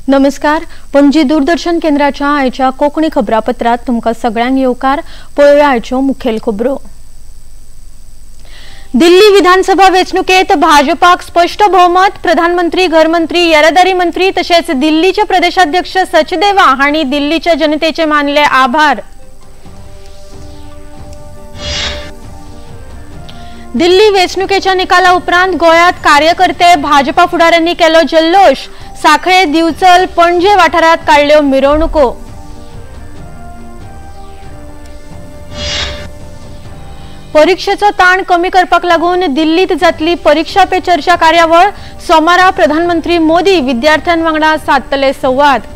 नमस्कार, पणजी दूरदर्शन केंद्राच्या आयच्या कोंकणी खबरापत्रात तुमकां सगळ्यांक येवकार. पळोवया आयच्यो मुखेल खबरो. दिल्ली विधानसभा वेंचणुकेत भाजपाक स्पष्ट भोवमत. प्रधानमंत्री, घरमंत्री, येरादारी मंत्री तशेंच दिल्लीचे प्रदेशाध्यक्ष सचदेवा हांणी दिल्लीच्या जनतेचे मानले आभार. दिल्ली वेंचणुकेच्या निकाला उपरांत गोंयांत कार्यकर्ते भाजपा फुडाऱ्यांनी केलो जल्लोष. साखळे, दिवचल, पणजे वाठारांत काडल्यो मिरवणुको. परीक्षेचो ताण कमी करपाक लागून दिल्लीत जातली परीक्षा पे चर्चा कार्यावळ. सोमारा प्रधानमंत्री मोदी विद्यार्थ्यां वांगडा सादतले संवाद.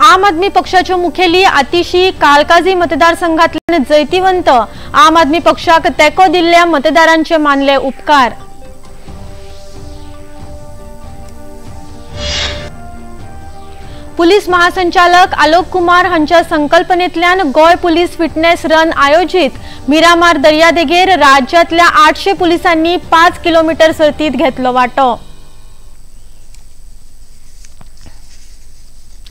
आम आदमी पक्षाच्यो मुखेली आतिशी कालकाजी मतदारसंघातल्यान जैतिवंत. आम आदमी पक्षाक तेंको दिल्ल्या मतदारांचे मानले उपकार. पुलीस महासंचालक आलोक कुमार हांच्या संकल्पनेतल्यान गोंय पुलीस फिटनेस रन आयोजित. मिरामार दर्यादेगेर राज्यांतल्या 800 पुलिसांनी 5 किलोमीटर सर्तीत घेतलो वांटो.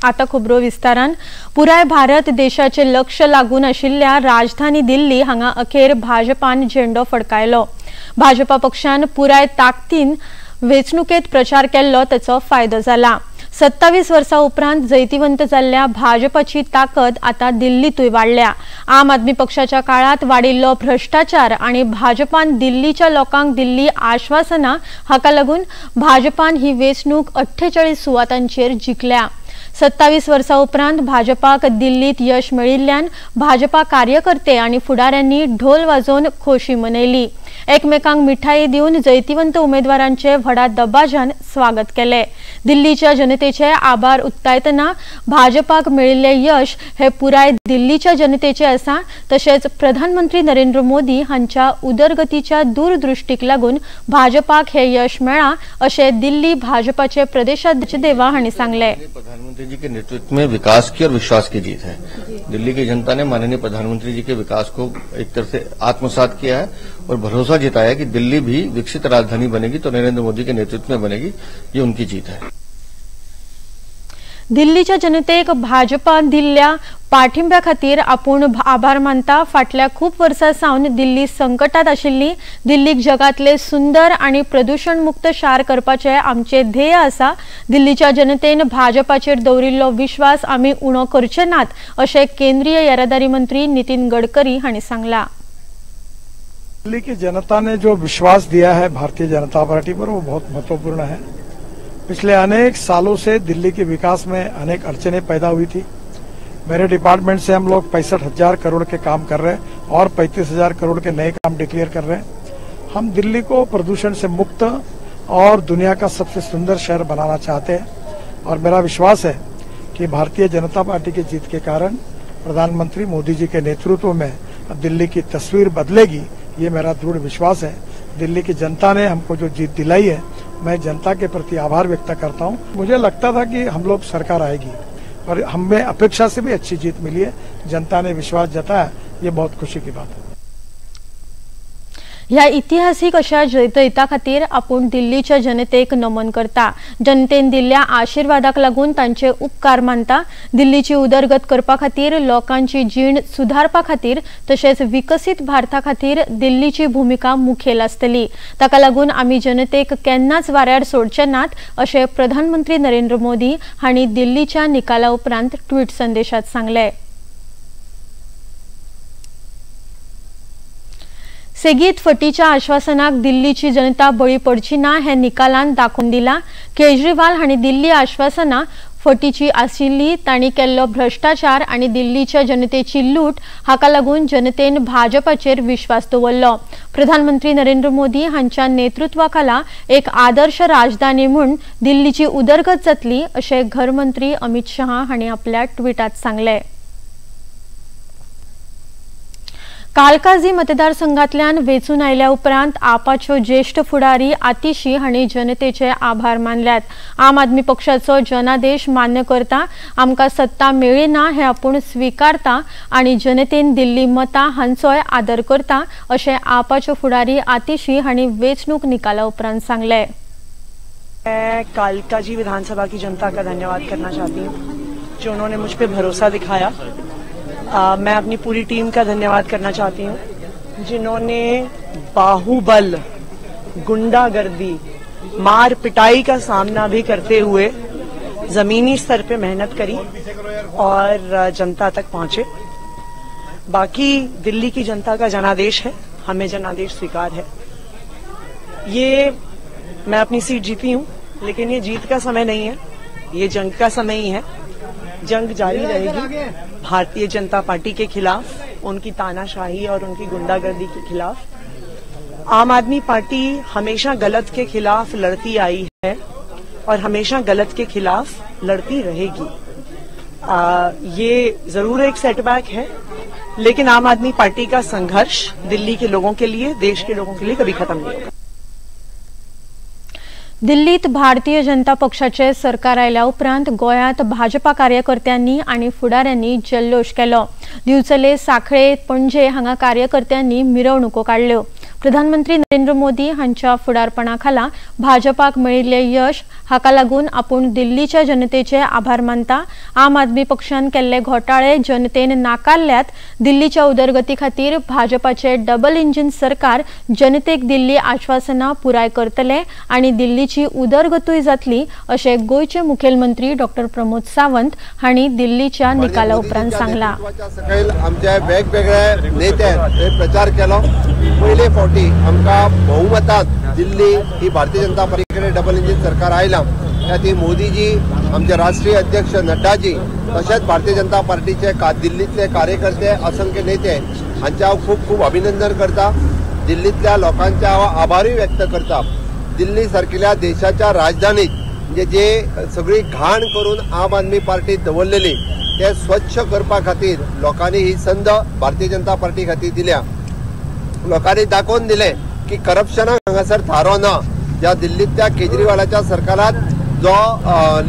आता खबरो विस्तारान. पुराय भारत देशाचे लक्ष लागून आशिल्ल्या राजधानी दिल्ली हांगा अखेर भाजपान झेंडो फडकायलो. भाजपा पक्षान पुराय ताकदीन वेंचणुकेत प्रचार केल्लो, ताचो फायदो जाला. 27 वर्सां उपरांत जैतिवंत जाल्ल्या भाजपाची ताकद आतां दिल्लींतूय वाडल्या. आम आदमी पक्षाच्या काळांत वाडिल्लो भ्रष्टाचार आनी भाजपान दिल्लीच्या लोकांक दिल्ली आश्वासनां हाका लागून भाजपान ही वेंचणूक 48 सुवातांचेर जिखल्या. 27 वर्सां उपरांत भाजपाक दिल्लीत यश मेळिल्ल्यान भाजपा कार्यकर्ते आनी फुडाऱ्यांनी ढोल वाजोवन खोशी मनयली. एकमेकांक मिठाई दिवन जैतिवंत उमेदवारांचे व्हडा दबाज्यान स्वागत केले. दिल्लीच्या जनतेचे आभार उक्तायतना भाजपाक मेळिल्ले यश हे पुराय दिल्लीच्या जनतेचे आसा, तशेंच प्रधानमंत्री नरेंद्र मोदी हांच्या उदरगतीच्या दूरदृष्टीक लागून भाजपाक हे यश मेळ्ळां अशें दिल्ली भाजपाचे प्रदेशाध्यक्ष देवा हांणी सांगलें. प्रधानमंत्री जी के नेतृत्व में विकास की और विश्वास की जीत है. दिल्ली की जनता ने माननीय प्रधानमंत्री जी के विकास को एक तरह से आत्मसात किया है और भरोसा जताया कि दिल्ली भी विकसित राजधानी बनेगी तो नरेंद्र मोदी के नेतृत्व में बनेगी. ये उनकी जीत है. दिल्लीच्या जनतेक भाजपान दिल्ल्या पाठिंब्या खातीर आपूण आभार मानता. फाटल्या खूब वर्सां सावन दिल्ली संकटात आशिल्ली. दिल्लीक जगांतले सुंदर आनी प्रदूषण मुक्त शार करपाचें आमचें ध्येय आसा. दिल्लीच्या जनतेन भाजपाचेर दवरिल्लो विश्वास आमी उणो करचे नात अशें केंद्रीय येरादारी मंत्री नितीन गडकरी हांणी सांगलां. दिल्ली की जनता ने जो विश्वास दिया है भारतीय जनता पार्टी पर वो बहुत महत्वपूर्ण है. पिछले अनेक सालों से दिल्ली के विकास में अनेक अड़चने पैदा हुई थी. मेरे डिपार्टमेंट से हम लोग 65,000 करोड़ के काम कर रहे हैं और 35,000 करोड़ के नए काम डिक्लेयर कर रहे हैं. हम दिल्ली को प्रदूषण से मुक्त और दुनिया का सबसे सुंदर शहर बनाना चाहते हैं और मेरा विश्वास है कि भारतीय जनता पार्टी की जीत के कारण प्रधानमंत्री मोदी जी के नेतृत्व में अब दिल्ली की तस्वीर बदलेगी, ये मेरा दृढ़ विश्वास है. दिल्ली की जनता ने हमको जो जीत दिलाई है, मैं जनता के प्रति आभार व्यक्त करता हूं. मुझे लगता था कि हम लोग सरकार आएगी और हमें अपेक्षा से भी अच्छी जीत मिली है. जनता ने विश्वास जताया, ये बहुत खुशी की बात है. ह्या इतिहासीक अशा जैता खातीर आपूण दिल्लीच्या जनतेक नमन करता. जनतेन दिल्ल्या आशिर्वादाक लागून तांचे उपकार मानता. दिल्लीची उदरगत करपा खातीर, लोकांची जीण सुधारपा खातीर तशेंच विकसीत भारता खातीर दिल्लीची भुमिका मुखेल आसतली. ताका लागून आमी जनतेक केन्नाच वाऱ्यार सोडचे नात अशें प्रधानमंत्री नरेंद्र मोदी हांणी दिल्लीच्या निकाला उपरांत ट्विट संदेशात सांगलें. सेगीत फटीच्या आश्वासनाक दिल्लीची जनता बळी पडची ना हे निकालान दाखोवन दिला. केजरीवाल हांणी दिल्ली आश्वासनां फटीची आशिल्ली, तांणी केल्लो भ्रष्टाचार आनी दिल्लीच्या जनतेची लूट हाका लागून जनतेन भाजपाचेर विश्वास दवरलो. प्रधानमंत्री नरेंद्र मोदी हांच्या नेतृत्वाखाला एक आदर्श राजधानी म्हूण दिल्लीची उदरगत जातली अशें घरमंत्री अमित शहा हांणी आपल्या ट्विटात सांगलें. कालकाजी मतदारसंघातल्यान वेंचून आयल्या उपरांत आपाच्यो ज्येष्ठ फुडारी आतिशी हांणी जनतेचे आभार मानल्यात। आम आदमी पक्षाचो जनादेश मान्य करता, आमकां सत्ता मेळ्ळी ना हे आपूण स्विकारता आनी जनतेन दिल्ली मतां हांचोय आदर करता अशें आपाच्यो फुडारी आतिशी हांणी वेंचणूक निकाला उपरांत सांगलें। मैं कालकाजी विधानसभा की जनता का धन्यवाद करना चाहती हूँ जो उन्होंने मुझ पर भरोसा दिखाया। मैं अपनी पूरी टीम का धन्यवाद करना चाहती हूँ जिन्होंने बाहुबल, गुंडागर्दी, मार पिटाई का सामना भी करते हुए जमीनी स्तर पे मेहनत करी और जनता तक पहुंचे। बाकी दिल्ली की जनता का जनादेश है, हमें जनादेश स्वीकार है। ये मैं अपनी सीट जीती हूँ, लेकिन ये जीत का समय नहीं है, ये जंग का समय ही है। जंग जारी रहेगी भारतीय जनता पार्टी के खिलाफ, उनकी तानाशाही और उनकी गुंडागर्दी के खिलाफ। आम आदमी पार्टी हमेशा गलत के खिलाफ लड़ती आई है और हमेशा गलत के खिलाफ लड़ती रहेगी। ये जरूर एक सेटबैक है, लेकिन आम आदमी पार्टी का संघर्ष दिल्ली के लोगों के लिए, देश के लोगों के लिए कभी खत्म नहीं होगा। दिल्लीत भारतीय जनता पक्षाचे सरकार आयल्या उपरांत गोंयांत भाजपा कार्यकर्त्यांनी आनी फुडाऱ्यांनी जल्लोश केलो। दिवचले, साखळे, पणजे हांगा कार्यकर्त्यांनी मिरवणुको काडल्यो। प्रधानमंत्री नरेंद्र मोदी हांच्या फुडारपणा खाला भाजपाक मेळिल्लें यश हाका लागून आपूण दिल्लीच्या जनतेचे आभार मानता। आम आदमी पक्षान केल्ले घोटाळे जनतेन नाकारल्यात। दिल्लीच्या उदरगती खातीर भाजपाचे डबल इंजिन सरकार जनतेक दिल्ली आश्वासनां पुराय करतले आनी दिल्लीची उदरगतूय जातली अशें गोंयचे मुखेलमंत्री डॉक्टर प्रमोद सावंत हांणी दिल्लीच्या निकाला उपरांत सांगलां। सकयल आमच्या वेगवेगळ्या नेत्यान प्रचार केलो। पयले फावटी आमकां बहुमतान दिल्ली ही Bharatiya Janata party double engine सरकार आयलां। त्या खातीर मोदीजी, आमचे राष्ट्रीय अध्यक्ष नड्डाजी, तशेंच भारतीय जनता पार्टीचे दिल्लींतले कार्यकर्ते, असंख्य नेते हांचे हांव खूब खूब अभिनंदन करता। दिल्लींतल्या लोकांचे हांव आभारूय व्यक्त करता। दिल्ली सारकिल्या देशाच्या राजधानीत म्हणजे जे सगळी घाण करून आम आदमी पार्टी दवरलेली ते स्वच्छ करपा खातीर लोकांनी ही संद भारतीय जनता पार्टी खातीर दिल्या। लोकांनी दाखोवन दिलें की करप्शनाक हांगासर थारो ना। ज्या दिल्लींतल्या केजरीवालाच्या सरकारात जो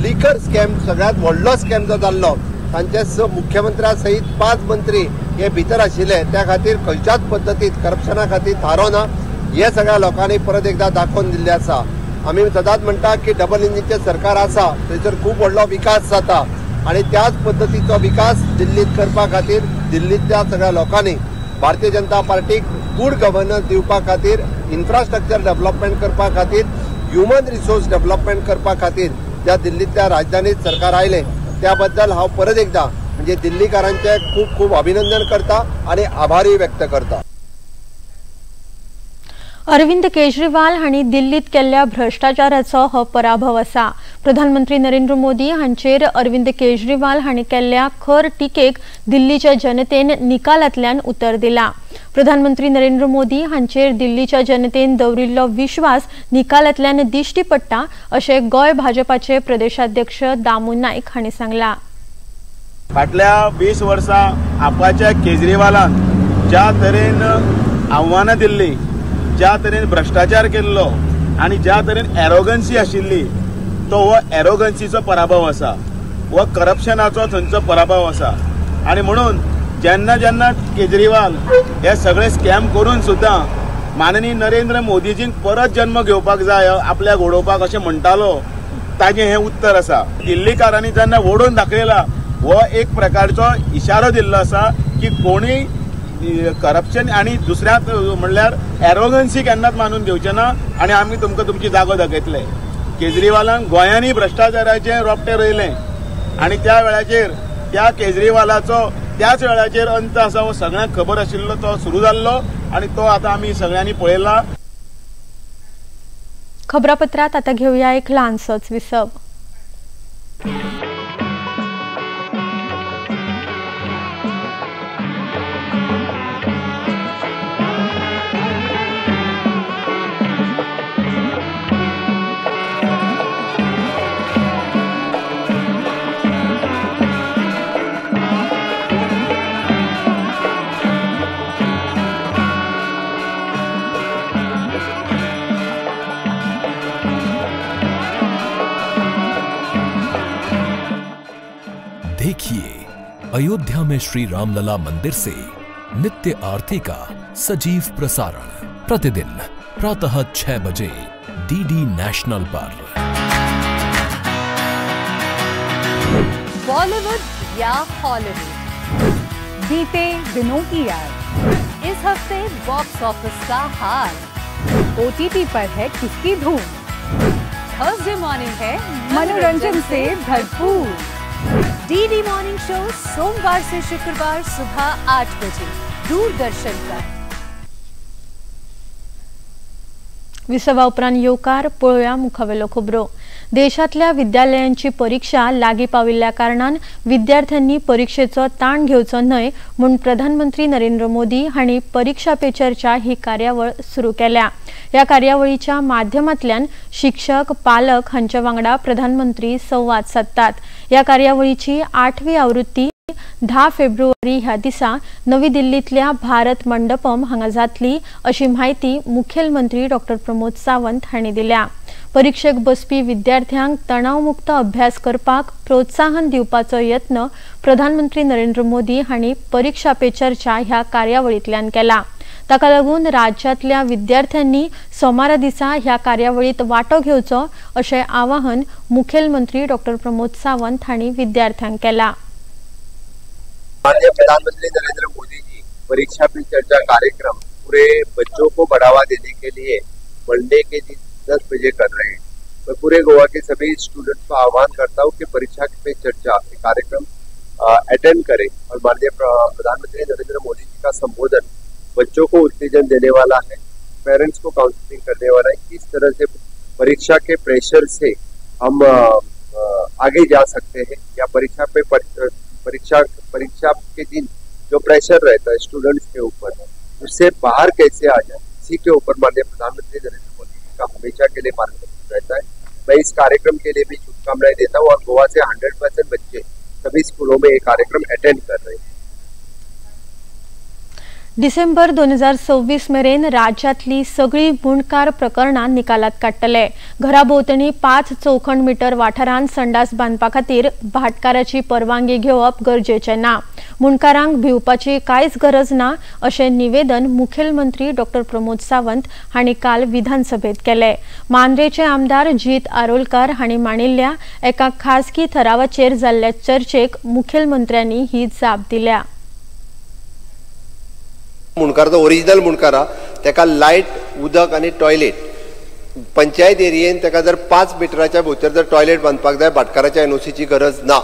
लिकर स्कॅम सगळ्यात व्हडलो स्कॅम जो जाल्लो, तांचे मुख्यमंत्र्या सहित 5 मंत्री हे भितर आशिल्ले। त्या खातीर खंयच्याच पद्दतीत करप्शना खातीर थारो ना हे सगळ्या लोकांनी परत एकदा दाखोवन दिल्लें आसा। आमी सदांच म्हणटा की डबल इंजिनचें सरकार आसा, थंयसर खूब व्हडलो विकास जाता आनी त्याच पद्दतीचो विकास दिल्लींत करपा खातीर दिल्लींतल्या सगळ्या लोकांनी भारतीय जनता पार्टीक गुड गव्हर्नन्स दिवपा खातीर, इन्फ्रास्ट्रक्चर डेव्हलपमेंट करपा खातीर, ह्युमन रिसोर्स डेव्हलपमेंट करपा खातीर ज्या दिल्लींतल्या राजधानीत सरकार आयलें त्या बद्दल हांव परत एकदा म्हणजे दिल्लीकारांचें खूब खूब अभिनंदन करता आनी आभारूय व्यक्त करता। अरविंद केजरीवाल हांणी दिल्लीत केल्ल्या भ्रष्टाचाराचो हो पराभव आसा। प्रधानमंत्री नरेंद्र मोदी हांचेर अरविंद केजरीवाल हांणी केल्ल्या खर टिकेक दिल्लीच्या जनतेन निकालांतल्यान उतर दिला। प्रधानमंत्री नरेंद्र मोदी हांचेर दिल्लीच्या जनतेन दवरिल्लो विश्वास निकालांतल्यान दिश्टी पडटा अशें गोंय भाजपाचे प्रदेशाध्यक्ष दामू नायक हांणी सांगलां। फाटल्या 20 वर्सां आपाच्या केजरीवालान ज्या तरेन आव्हानां दिल्ली, ज्या तरेन भ्रष्टाचार केल्लो आनी ज्या तरेन एरोगन्सी आशिल्ली, तो हो एरोगन्सीचो पराभव आसा, हो करप्शनाचो थंयचो पराभव आसा। आनी म्हणून जेन्ना जेन्ना केजरीवाल हे सगळे स्कॅम करून सुद्दां माननीय नरेंद्र मोदीजींक परत जन्म घेवपाक जाय, आपल्याक उडोवपाक अशें म्हणटालो, ताजें हें उत्तर आसा। दिल्लीकारांनी जेन्ना ओडून दाखयला, हो एक प्रकारचो इशारो दिल्लो आसा की कोणूय करप्शन आनी दुसऱ्याक म्हणल्यार एरोगन्सी केन्नाच मानून घेवचे ना आनी आमी तुमकां तुमची जागो दाखयतले। केजरीवालान गोंयांनी भ्रष्टाचाराचें रोपटें रोयलें आनी त्या वेळाचेर त्या केजरीवालाचो त्याच वेळाचेर अंत आसा हो सगळ्यांक खबर आशिल्लो, तो सुरू जाल्लो आनी तो आतां आमी सगळ्यांनी पळयला। खबरापत्रात आता घेऊया एक ल्हानसोच विसव। देखिए अयोध्या में श्री रामलला मंदिर से नित्य आरती का सजीव प्रसारण प्रतिदिन प्रातः 6 बजे डीडी नेशनल पर। बॉलीवुड या हॉलीवुड, बीते दिनों की याद, इस हफ्ते बॉक्स ऑफिस का हाल, ओटीटी पर है किसकी धूम, थर्सडे मॉर्निंग है मनोरंजन से भरपूर। डीडी मॉर्निंग शो सोमवार से शुक्रवार सुबह 8 बजे दूरदर्शन पर। विसवा उपरांत येवकार पळोवया मुखावेलो खबरो। देशांतल्या विद्यालयांची परीक्षा लागीं पाविल्ल्या कारणान विद्यार्थ्यांनी परीक्षेचो ताण घेवचो न्हय म्हूण प्रधानमंत्री नरेंद्र मोदी हांणी परीक्षा पे चर्चा ही कार्यावळ सुरू केल्या। ह्या कार्यावळीच्या माध्यमांतल्यान शिक्षक, पालक हांच्या वांगडा प्रधानमंत्री संवाद सादतात। ह्या कार्यावळीची 8वी आवृत्ती 10 फेब्रुवारी ह्या दिसा नवी दिल्लीतल्या भारत मंडपम हांगा जातली अशी म्हायती मुखेलमंत्री डॉक्टर प्रमोद सावंत हांणी दिल्या। परीक्षेक बसपी विद्यार्थ्यांक तणावमुक्त अभ्यास करपाक प्रोत्साहन दिवपाचो यत्न प्रधानमंत्री नरेंद्र मोदी हांणी परीक्षा पे चर्चा ह्या कार्यावळींतल्यान केला। ताका लागून राज्यांतल्या विद्यार्थ्यांनी सोमारा दिसा ह्या कार्यावळींत वांटो घेवचो अशें आवाहन मुखेलमंत्री डॉक्टर प्रमोद सावंत हांणी विद्यार्थ्यांक केला। माननीय प्रधानमंत्री नरेंद्र मोदी जी परीक्षा पे चर्चा कार्यक्रम पूरे बच्चों को बढ़ावा देने के लिए मंडे के दिन 10 बजे कर रहे हैं। मैं पूरे गोवा के सभी स्टूडेंट्स को आह्वान करता हूं कि परीक्षा पे चर्चा कार्यक्रम अटेंड करें और माननीय प्रधानमंत्री नरेंद्र मोदी जी का संबोधन बच्चों को उत्तेजन देने वाला है, पेरेंट्स को काउंसलिंग करने वाला है, किस तरह से परीक्षा के प्रेशर से हम आगे जा सकते हैं या परीक्षा पे परीक्षा के दिन जो प्रेशर रहता है स्टूडेंट्स के ऊपर उससे बाहर कैसे आ जाए, इसी के ऊपर माननीय प्रधानमंत्री नरेंद्र मोदी जी का हमेशा के लिए मार्गदर्शन रहता है। मैं इस कार्यक्रम के लिए भी शुभकामनाएं देता हूँ और गोवा से 100% बच्चे सभी स्कूलों में ये कार्यक्रम अटेंड कर रहे हैं। डिसेंबर 2026 मेरेन राज्यांतली सगळी मुंडकार प्रकरणां निकालात काडटले। घराभोंवतणी 5 चौखण मीटर वाठारांत संडास बांदपा खातीर भाटकाराची परवानगी घेवप गरजेचें ना। मुंडकारांक भिवपाची कांयच गरज ना अशें निवेदन मुखेलमंत्री डॉक्टर प्रमोद सावंत हांणी काल विधानसभेत केलें। मांद्रेचे आमदार जीत आरोलकार हांणी मांडिल्ल्या एका खासगी थरावाचेर जाल्ल्या चर्चेक मुखेलमंत्र्यांनी ही जाप दिल्या। मुंडकार तो ओरिजिनल मुंडकार तेका लायट, उदक आनी टॉयलेट पंचायत एरियेन तेका जर 5 मिटराच्या भितर जर टॉयलेट बांदपाक जाय भाटकाराच्या एनओसीची गरज ना,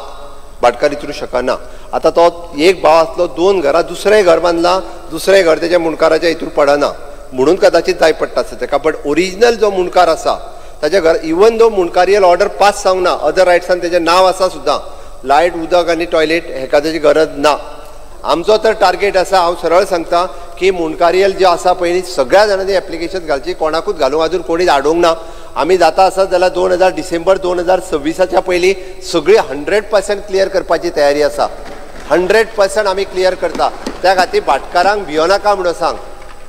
भाटकार विचारूंक शकना। आतां तो एक भाव आसलो, 2 घरां, दुसरें घर बांदलां, दुसरें घर तेच्या मुंडकाराच्या हितूर पडना म्हणून कदाचित जाय पडटा आसत तेका, बट ओरिजिनल जो मुंडकार आसा ताच्या घर इवन दो मुंडकारियल ऑर्डर पास जावंक ना, अदर रायट्सान तेजें नांव आसा सुद्दां, लायट, उदक आनी टॉयलेट हेका तेजी गरज ना। आमचो तर टार्गेट आसा, हांव सरळ सांगता की मुंडकारियल जे आसा पयलीं सगळ्या जाणांनी एप्लिकेशन घालची, कोणाकूच घालूंक अजून कोणीच हाडूंक ना। आमी जाता आसत जाल्यार डिसेंबर 2026 पयलीं सगळी 100% क्लियर करपाची तयारी आसा। 100% आमी क्लियर करता। त्या खातीर भाटकारांक भियोनाका म्हणून सांग,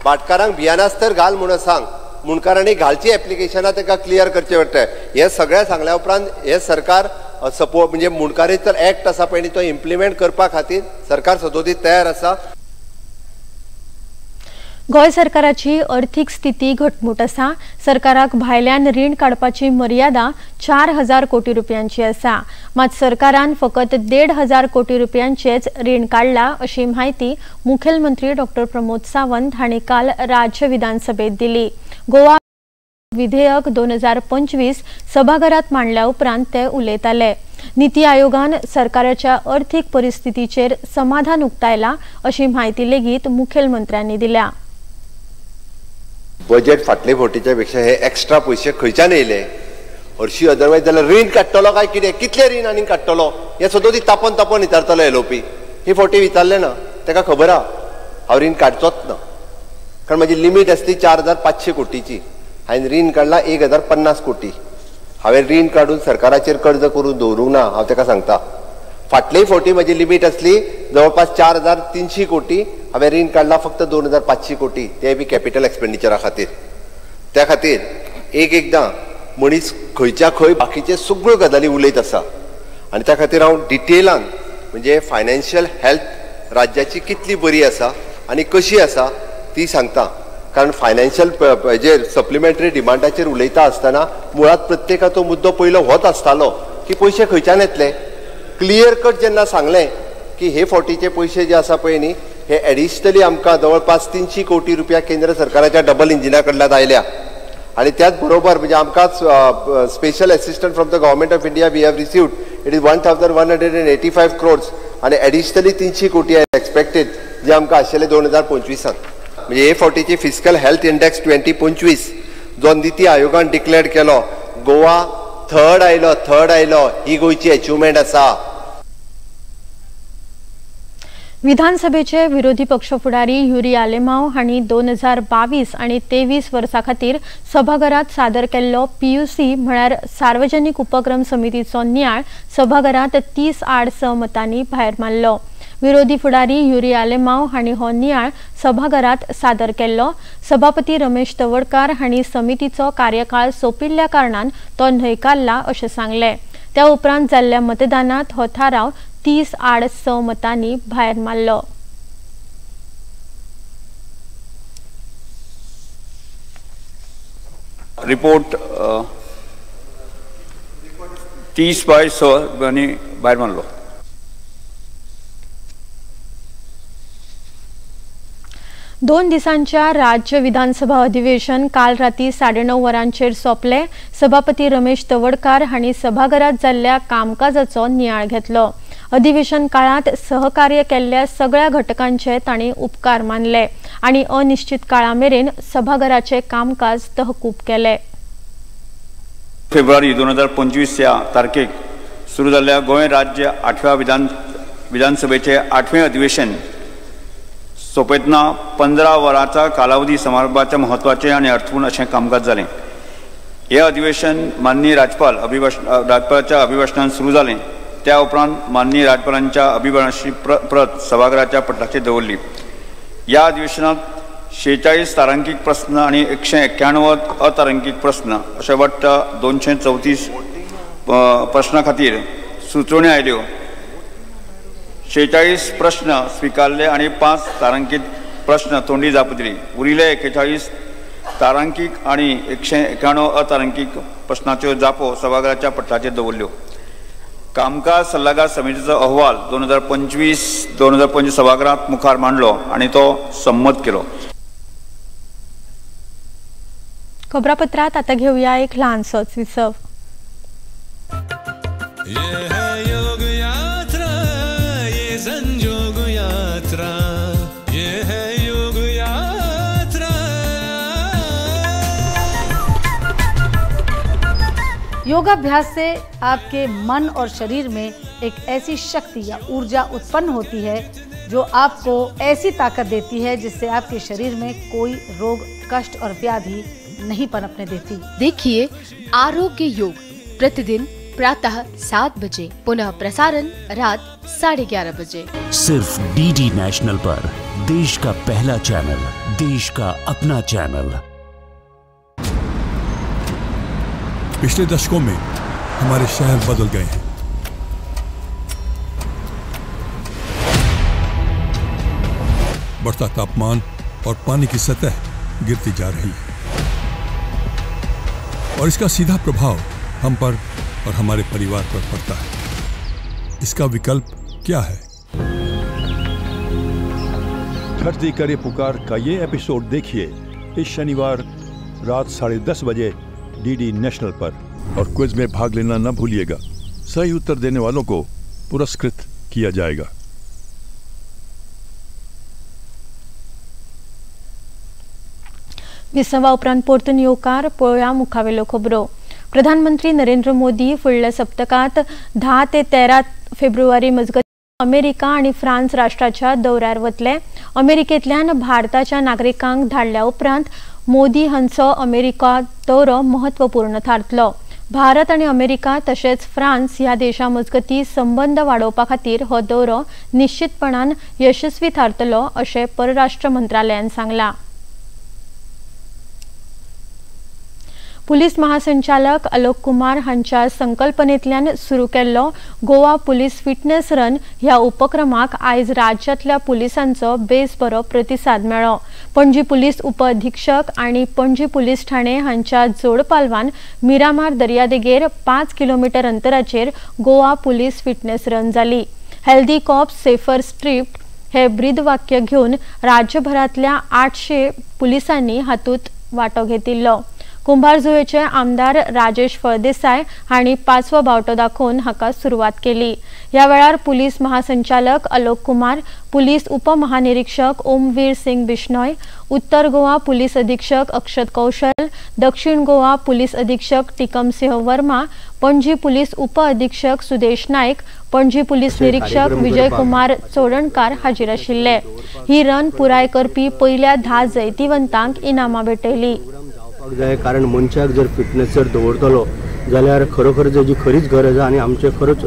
भाटकारांक भियानास्तर घाल म्हणून सांग, मुंडकारांनी घालची एप्लिकेशनां तांकां क्लियर करचें पडटा। हें सगळें सांगल्या उपरांत हें सरकार सपोर्ट म्हणजे मुंडकारी तर एक्ट आसा पळय तो इम्प्लिमेंट करपा खातीर सरकार सदोदीत तयार आसा। गोंय सरकाराची अर्थीक स्थिती घटमूट आसा। सरकाराक भायल्यान रीण काडपाची मर्यादा 4000 कोटी रुपयांची आसा, मात सरकारान फकत 1500 कोटी रुपयांचेच रीण काडला अशी म्हायती मुखेलमंत्री डॉक्टर प्रमोद सावंत हांणी काल राज्य विधानसभेत दिली। गोवा विधेयक 2025 सभाघरात मांडल्या उपरांत ते उलयताले। नीती आयोगान सरकाराच्या अर्थीक परिस्थितीचेर समाधान उक्तायला अशी म्हायती लेगीत मुखेलमंत्र्यांनी दिल्या। बजेट फाटले फावटीच्या पेक्षा हे एक्स्ट्रा पयशे खंयच्यान येयले हरशी, अदरवायज जाल्यार रीण काडटलो काय कितें, कितले रीण आनी काडटलो हें सदोदी तापोन तापोन विचारतलो एलओपी। ही फावटी विचारलें ना, ताका खबर आहा हांव रीण काडचोच ना, कारण म्हाजी लिमीट आसली 4500 कोटीची, हांवें रीण काडला 1050 कोटी। हांवें रीण काडून सरकाराचेर कर्ज करून दवरूंक ना, हांव ताका सांगता। फाटले फावटी म्हाजी लिमीट आसली जवळपास 4300 कोटी, हांवें रीण काडला फक्त 2500 कोटी, ते बी कॅपिटल एक्सपेंडिचरा खातीर। त्या खातीर एक एकदां मनीस खंयच्या खंय बाकीचे सगळ्यो गजाली उलयत आसा आनी त्या खातीर हांव डिटेलान म्हणजे फायनान्शियल हेल्थ राज्याची कितली बरी आसा आनी कशी आसा ती सांगता. कारण फायनान्शियल हेजेर सप्लिमेंटरी डिमांडाचेर उलयता आसतना मुळात प्रत्येकाचो मुद्दो पयलो होच आसतालो की पयशे खंयच्यान येतले. क्लियर कट जेन्ना सांगलें की हे फावटीचे पयशे जे आसा पळय न्ही हे एडिशनली आमकां जवळपास 300 कोटी रुपया केंद्र सरकाराच्या डबल इंजिना कडल्यान आयल्या आनी त्याच बरोबर म्हणजे आमकां special assistant from the government of India we have received it is 1185 crores आनी एडिशनली 300 कोटी एक्सपेक्टेड जे आमकां आशिल्ले 2025. म्हणजे हे फावटीची फिस्कल हेल्थ इंडेक्स 2025 जो निती आयोगान डिक्लेअर केलो, गोवा थर्ड आयलो, ही गोंयची अचिवमेंट आसा. विधानसभेचे विरोधी पक्ष फुडारी युरी आलेमाव हांणी 2022 आनी 23 वर्सां खातीर सभाघरात सादर केल्लो पीयूसी म्हळ्यार सार्वजनिक उपक्रम समितीचो नियाळ सभाघरात 30-6 मतांनी भायर मारलो. विरोधी फुडारी युरी आलेमाव हांणी हो नियाळ सभाघरात सादर केल्लो. सभापती रमेश तवडकार हांणी समितीचो कार्यकाळ सोंपिल्ल्या कारणान तो न्हयकारला अशें सांगलें. त्या उपरांत जाल्ल्या मतदानात हो थाराव 30-6 मतांनी भायर मारलो. रिपोर्ट 30-6 भायर मारलो. 2 दिसांच्या राज्य विधानसभा अधिवेशन काल राती 9:30 वरांचेर सोंपले. सभापती रमेश तवडकार हांणी सभाघरात जाल्ल्या कामकाजाचो नियाळ घेतलो. अधिवेशन काळात सहकार्य केल्ल्या सगळ्या घटकांचे तांणी उपकार मानले आनी अनिश्चित काळा मेरेन सभाघराचे कामकाज तहकूब केले. फेब्रुवारी 2025 ह्या तारखेक सुरू जाल्ल्या गोंय राज्य 8व्या विधानसभेचे 8वें अधिवेशन सोंपयतना 15 वरांचा कालावधी समारंभाच्या म्हत्वाचें आनी अर्थपूर्ण अशें कामकाज जालें. हें अधिवेशन माननीय राज्यपाल राज्यपालाच्या अभिभाशणान सुरू जालें. त्या उपरांत माननीय राज्यपालांच्या अभिभाशणाची प्रत सभाघराच्या पटलाचेर दवरली. ह्या अधिवेशनांत 46 तारांकीत प्रस्न आनी 191 अतारांकीत प्रस्न अशे वट्ट 234 प्रश्ना खातीर सुचोवण्यो आयल्यो. 46 प्रश्न स्विकारले आनी 5 तारांकीत प्रश्न तोंडी जाप दिली. उरिल्ले 41 तारांकीत आनी 191 अतारांकीत प्रश्नाच्यो जापो सभाघराच्या पटलाचेर दवरल्यो. कामकाज सल्लागार समितीचो अहवाल 2025 सभाघरांत मुखार मांडलो आनी तो संमत केलो. खबरापत्रात आता घेऊया एक ल्हानसोच विसव. संजोग यात्रा, ये है योग यात्रा. योगाभ्यास से आपके मन और शरीर में एक ऐसी शक्ति या ऊर्जा उत्पन्न होती है जो आपको ऐसी ताकत देती है जिससे आपके शरीर में कोई रोग, कष्ट और व्याधि नहीं पनपने देती। देखिए आरोग्य योग प्रतिदिन प्रातः 7 बजे, पुनः प्रसारण रात 11:30 बजे, सिर्फ डीडी नेशनल पर। देश का पहला चैनल, देश का अपना चैनल। पिछले दशकों में हमारे शहर बदल गए हैं। बढ़ता तापमान और पानी की सतह गिरती जा रही है और इसका सीधा प्रभाव हम पर और हमारे परिवार पर पड़ता है। इसका विकल्प क्या है? धरती करे पुकार का ये एपिसोड देखिए इस शनिवार रात 10:30 बजे डीडी नेशनल पर। और क्विज में भाग लेना न भूलिएगा। सही उत्तर देने वालों को पुरस्कृत किया जाएगा। विसवा उपरांत परतून येवकार पळोवया मुखावेल्यो खबरो। प्रधानमंत्री नरेंद्र मोदी फुडल्या सप्तकांत 10 ते 13 फेब्रुवारी मजगतीं अमेरिका आनी फ्रांस राष्ट्राच्या दौऱ्यार वतले। अमेरिकेंतल्यान भारताच्या नागरिकांक धाडल्या उपरांत मोदी हांचो अमेरिका दौरो महत्वपूर्ण थारतलो। भारत आनी अमेरिका तशेंच फ्रांस ह्या देशां मजगतीं संबंद वाडोवपा खातीर हो दौरो निश्चितपणान यशस्वी थारतलो अशें परराष्ट्र मंत्रालयान सांगलां। पुलीस महासंचालक अलोक कुमार हांच्या संकल्पनेतल्यान सुरू केल्लो गोवा पुलीस फिटनेस रन ह्या उपक्रमाक आयज राज्यांतल्या पुलिसांचो बेस बरो प्रतिसाद मेळ्ळो। पणजी पुलीस उपअधीक्षक आनी पणजी पुलीस ठाणे हांच्या जोडपालवान मिरामार दर्यादेगेर 5 किलोमीटर अंतराचेर गोवा पुलीस फिटनेस रन जाली। हेल्दी कॉप्स सेफर स्ट्रीट हे ब्रीदवाक्य घेवन राज्यभरांतल्या 800 पुलिसांनी हातूंत वांटो घेतिल्लो। कुंभारजुवेचे आमदार राजेश फळदेसाय हांणी 5वो बावटो दाखोवन हाका सुरवात केली। ह्या वेळार पुलीस महासंचालक अलोक कुमार, पुलीस उपमहानिरीक्षक ओमवीर सिंग बिश्नोय, उत्तर गोवा पुलीस अधीक्षक अक्षत कौशल, दक्षिण गोवा पुलीस अधीक्षक टिकम सिंह वर्मा, पणजी पुलीस उप अधीक्षक सुदेश नायक, पणजी पुलीस निरीक्षक विजय कुमार चोडणकार हाजीर आशिल्ले। ही रन पुराय करपी पयल्या 10 जैतिवंतांक इनामां भेटयली। जाय कारण मनशाक जर फिटनेस जर दवरतलो जाल्यार खरोखर तेजी खरीच गरज आसा आनी आमचे खरोच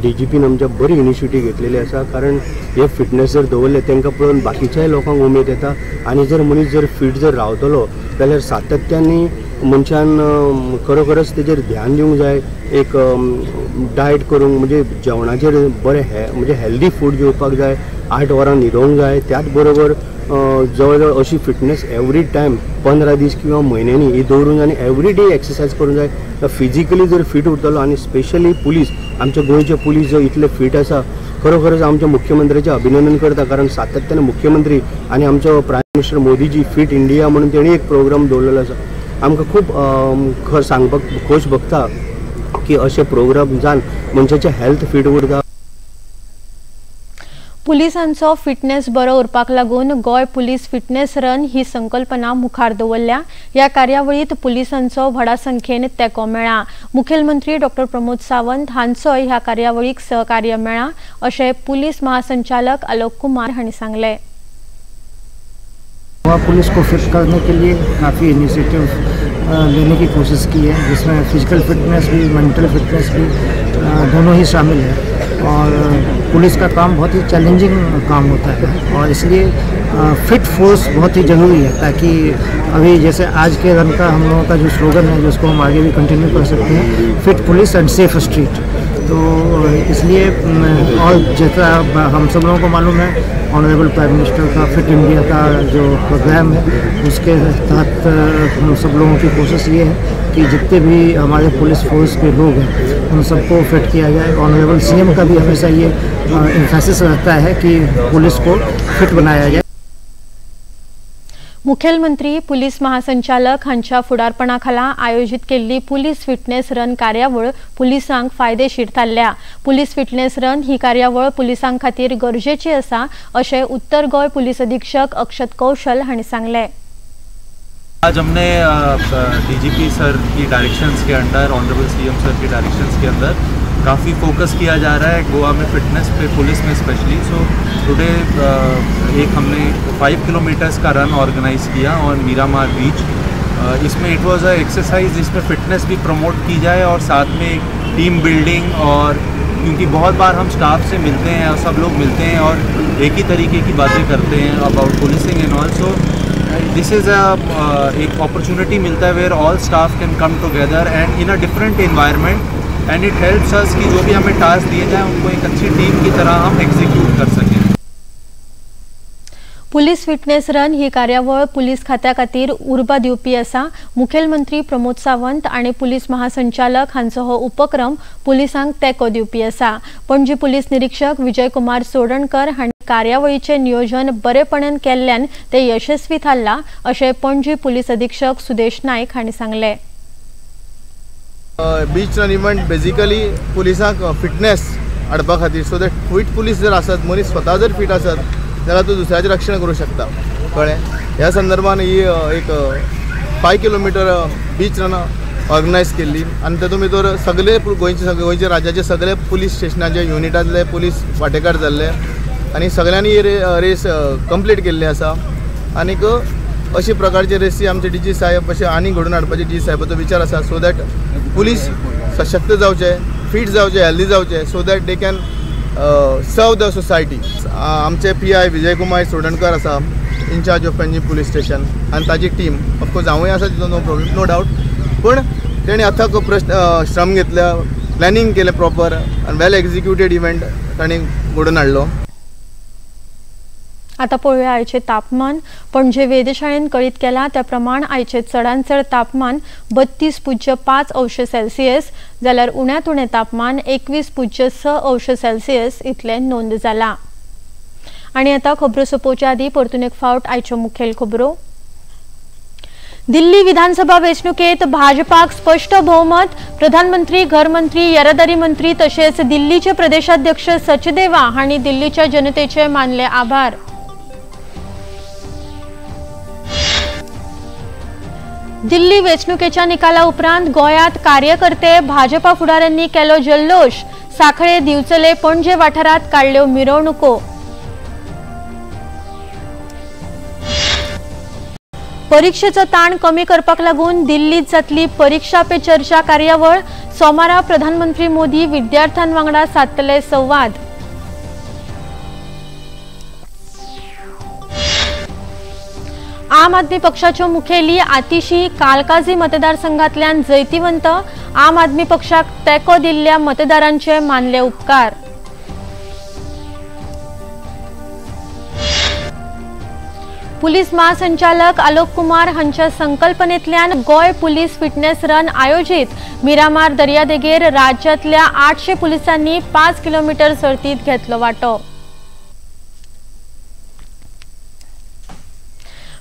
डीजीपीन आमच्या बरी इनिशिएटीव घेतलेली आसा, कारण हे फिटनेस जर दवरले तांकां पळोवन बाकीच्याय लोकांक उमेद येता आनी जर मनीस जर फीट जर रावतलो जाल्यार सातत्यानी मनशान खरोखरच तेजेर ध्यान दिवंक जाय। एक डायट करूंक म्हणजे जेवणाचेर बरें म्हणजे हेल्दी फूड जेवपाक जाय, 8 वरां न्हिदोंक जाय, त्याच बरोबर जवळ जवळ अशी फिटनेस एवरी टायम 15 दीस किंवा म्हयन्यांनी ही दवरून आनी एवरी डे एक्सरसायज करूंक जाय। फिजिकली जर फीट उरतलो आनी स्पेशली पुलीस, आमच्या गोंयचे पुलीस जो इतले फीट आसा, खरोखरच आमच्या मुख्यमंत्र्याचें अभिनंदन करता, कारण सातत्यान मुख्यमंत्री आनी आमचो प्रायम मिनिस्टर मोदीजी फिट इंडिया म्हणून तेणी एक प्रोग्राम दवरलेलो आसा। आमकां खूब सांगपाक खोश भोगता की अशे प्रोग्राम जावन मनशाचें हेल्थ फीट उरता। पुलिसांचो फिटनेस बरो उरपाक लागून गोंय पुलीस फिटनेस रन ही संकल्पना मुखार दवरल्या। ह्या कार्यावळीत पुलिसांचो व्हडा संख्येन तेंको मेळ्ळा। मुखेलमंत्री डॉक्टर प्रमोद सावंत हांचोय ह्या कार्यावळीक सहकार्य मेळ्ळा अशें पुलीस महासंचालक अलोक कुमार हांणी सांगलें। गोवा पुलिस को फिट करने के लिए काफ़ी इनिशिएटिव लेने की कोशिश की है, जिसमें फिजिकल फिटनेस भी, मेंटल फिटनेस भी दोनों ही शामिल है। और पुलिस का काम बहुत ही चैलेंजिंग काम होता है और इसलिए फिट फोर्स बहुत ही ज़रूरी है, ताकि अभी जैसे आज के रन का हम लोगों का जो स्लोगन है, जिसको हम आगे भी कंटिन्यू कर सकते हैं, fit police and safe street. तो इसलिए और जैसा हम सब लोगों को मालूम है, ऑनरेबल प्राइम मिनिस्टर का फिट इंडिया का जो प्रोग्राम है, उसके तहत हम सब लोगों की कोशिश ये है कि जितने भी हमारे पुलिस फोर्स के लोग हैं उन सबको फिट किया जाए। ऑनरेबल सीएम का भी हमेशा ये एम्फेसिस रहता है कि पुलिस को फिट बनाया जाए। मुखेलमंत्री पुलीस महासंचालक हांच्या फुडारपणाखाला आयोजित केल्ली पुलीस फिटनेस रन कार्यावळ पुलिसांक फायदेशीर थारल्या। पुलीस फिटनेस रन ही कार्यावळ पुलिसां खातीर गरजेची आसा अशें उत्तर गोंय पुलीस अधीक्षक अक्षत कौशल हांणी सांगलें। आज हमने डीजीपी सर की डायरेक्शंस के अंडर, ऑनरेबल सीएम सर की डायरेक्शंस के अंदर काफ़ी फोकस किया जा रहा है गोवा में फिटनेस पे, पुलिस में स्पेशली। सो टुडे एक हमने 5 किलोमीटर्स का रन ऑर्गेनाइज़ किया ऑन मीरामार बीच। इसमें it was a exercise जिसमें फिटनेस भी प्रमोट की जाए और साथ में एक टीम बिल्डिंग, और क्योंकि बहुत बार हम स्टाफ से मिलते हैं और सब लोग मिलते हैं और एक ही तरीके की बातें करते हैं about policing and also this is a एक अपॉर्चुनिटी मिलता है where all staff can come together and in a different environment and it helps us कि जो भी हमें टास्क दिए जाए उनको एक अच्छी टीम की तरह हम एग्जीक्यूट कर सकें। पुलीस फिटनेस रन ही कार्यावळ पुलीस खात्या खातीर उर्बा दिवपी आसा। मुखेलमंत्री प्रमोद सावंत आनी पुलीस महासंचालक हांचो हो उपक्रम पुलिसांक तेंको दिवपी आसा। पणजी पुलीस निरीक्षक विजय कुमार चोडणकर हांणी कार्यावळीचें नियोजन बरेपणान केल्ल्यान ते यशस्वी थारला अशें पणजी पुलीस अधीक्षक सुदेश नायक हांणी सांगलें। बीच रन इव्हेंट बेसिकली पुलिसांक फिटनेस हाडपा खातीर, सो that fit police जर आसत, मनीस स्वता जर फिट आसत जाल्यार तूं दुसऱ्याचें रक्षण करूं शकता, कळ्ळें। ह्या संदर्भान ही एक 5 किलोमिटर बीच रन ऑर्गनायज केल्ली आनी तातूंत भितर सगळे गोंयचे राज्याचे सगळे पुलीस स्टेशनाचे युनिटांतले पुलीस वांटेकार जाल्ले आनी सगळ्यांनी ही रेस कंप्लीट केल्ली आसा। आनीक अशी प्रकारची रेसी आमचे डी जी साहेब अशें आनी घडोवन हाडपाचे डी जी साहेबाचो विचार आसा, सो that police सशक्त जावचे, फिट जावचे, हेल्दी जावचे, so that they can serve the society. आमचे PI Vijay Kumar Chodankar आसा, in-charge of Panjim police station, आनी ताजी टीम, ऑफकोर्स हांवूय आसा तितून, नो प्रॉब्लम, नो डावट। पूण तेणी अथक प्रश्न श्रम घेतले, प्लॅनिंग केलें प्रॉपर आनी वेल एक्झिक्युटेड इव्हेंट तांणी घडोवन हाडलो. आता पळोवया आयचे तापमान. पणजे वेधशाळेन कळीत केला त्या प्रमाण आयचे चडांत चड तापमान 32.5 अंश सेल्सियस जाल्यार उण्यांत उणें तापमान 21.6 अंश सेल्सियस इतलें नोंद जाला. आनी आतां खबरो सोंपोवच्या आदीं परतून एक फावट आयच्यो मुखेल खबरो. दिल्ली विधानसभा वेंचणुकेत भाजपाक स्पश्ट भोवमत. प्रधानमंत्री, घरमंत्री, येरादारी मंत्री तशेंच दिल्लीचे प्रदेशाध्यक्ष सचदेवा हांणी दिल्लीच्या जनतेचे मानले आभार. दिल्ली वेंचणुकेच्या निकाला उपरांत गोंयांत कार्यकर्ते भाजपा फुडाऱ्यांनी केलो जल्लोश. सांखळे, दिवचले, पणजे वाठारांत काडल्यो मिरवणुको. परीक्षेचो ताण कमी करपाक लागून दिल्लीत जातली परीक्षा पे चर्चा कार्यावळ. सोमारा प्रधानमंत्री मोदी विद्यार्थ्यां वांगडा सादतले संवाद. आम आदमी पक्षाच्यो मुखेली आतिशी कालकाजी मतदारसंघातल्यान जैतिवंत. आम आदमी पक्षाक तेंको दिल्ल्या मतदारांचे मानले उपकार. पुलीस महासंचालक आलोक कुमार हांच्या संकल्पनेतल्यान गोंय पुलीस फिटनेस रन आयोजीत. मिरामार दर्यादेगेर राज्यांतल्या 800 पुलिसांनी 5 किलोमीटर सर्तीत घेतलो वांटो.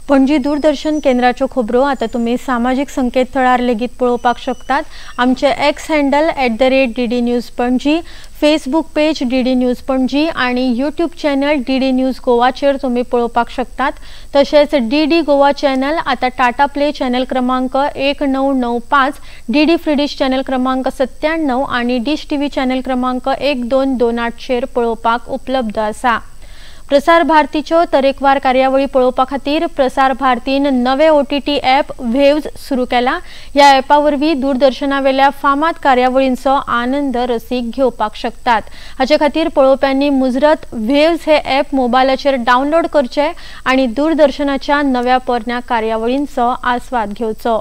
पणजी दूरदर्शन केंद्राच्यो खबरो आतां तुमी सामाजीक संकेतथळार लेगीत पळोवपाक शकतात. आमचे X handle @DD News Panaji, Facebook page DD News Panaji आनी यूट्यूब चॅनल DD news गोवाचेर तुमी पळोवपाक शकतात. तशेंच DD Goa channel आतां टाटा प्ले चॅनल क्रमांक 1995, DD free डिश चॅनल क्रमांक 97 आनी डिश टीव्ही चॅनल क्रमांक 1228चेर पळोवपाक उपलब्ध आसा. प्रसार भारतीच्यो तरेकवार कार्यावळी पळोवपा खातीर प्रसार भारतीन नवे OTT app व्हेव्ज सुरू केला. ह्या ॲपा वरवीं दूरदर्शनावेल्या फामाद कार्यावळींचो आनंद रसीक घेवपाक शकतात. हाचे खातीर पळोवप्यांनी मुजरत व्हेव्ज हे ॲप मोबायलाचेर डावनलोड करचे आनी दूरदर्शनाच्या नव्या पोरण्या कार्यावळींचो आस्वाद घेवचो.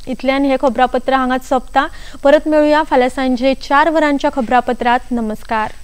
इतल्यान हे खबरापत्र हांगाच सोंपता. परत मेळुया फाल्यां सांजे 4 वरांच्या खबरापत्रात. नमस्कार.